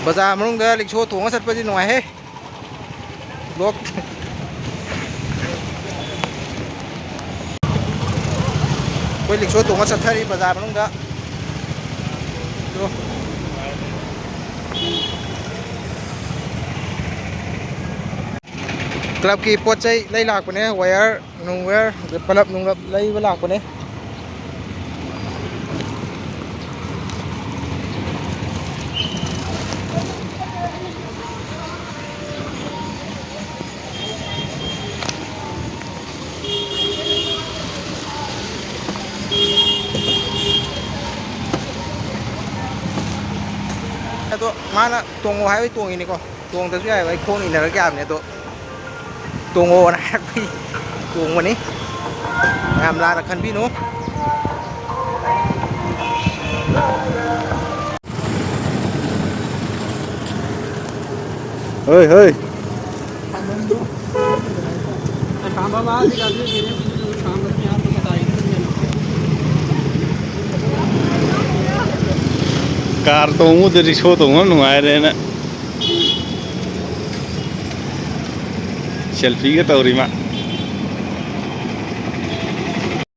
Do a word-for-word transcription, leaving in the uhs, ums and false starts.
ꯕꯖꯥꯔ ꯃꯅꯨꯡꯗ ꯔꯤꯛꯁꯣ ꯇꯣꯡꯉ ꯆꯠꯄꯗꯤ ꯅꯨꯡꯉꯥꯏꯍꯦ꯫ ꯕ꯭ꯂꯣꯛ꯫ ꯑꯩꯈꯣꯏ ꯔꯤꯛꯁꯣ ꯇꯣꯡꯉ ꯆꯠꯊꯔꯤ ꯕꯖꯥꯔ ꯃꯅꯨꯡꯗ꯫ ꯑꯗꯣ ꯀ꯭ꯂꯕꯀꯤ ꯄꯣꯠ ꯆꯩ ꯂꯩ ꯂꯥꯛꯄꯅꯦ, ꯋꯥꯌꯔ ꯅꯨꯡꯋꯦꯌꯔ, ꯕꯂꯞ ꯅꯨꯡꯂꯞ ꯂꯩꯕ ꯂꯥꯛꯄꯅꯦ꯫ ꯑꯗꯣ ꯃꯥꯅ ꯇꯣꯡꯉꯣ ꯍꯥꯏꯕꯩ ꯇꯣꯡꯉꯤꯅꯤꯀꯣ꯫ ꯇꯣꯡꯗꯁꯨ ꯌꯥꯏꯕ, ꯑꯩ ꯈꯣꯡꯅ ꯏꯟꯅꯔꯒꯦ ꯍꯥꯏꯕꯅꯦ, ꯑꯗꯣ ꯇꯣꯡꯉꯣꯅ ꯍꯥꯏꯔꯛꯄꯒꯤ ꯇꯣꯡꯕꯅꯤ꯫ ꯌꯥꯝ ꯂꯥꯟꯅ ꯈꯟꯕꯤꯅꯨ꯫ ꯍꯣꯏ, ꯍꯣꯏ꯫ ꯀꯥꯔ ꯇꯣꯡꯕꯗ ꯔꯤꯛꯁꯣ ꯇꯣꯡꯕ ꯅꯨꯡꯉꯥꯏꯔꯦꯅ ꯁꯦꯜꯐꯤꯒ ꯇꯧꯔꯤ ꯃꯥ꯫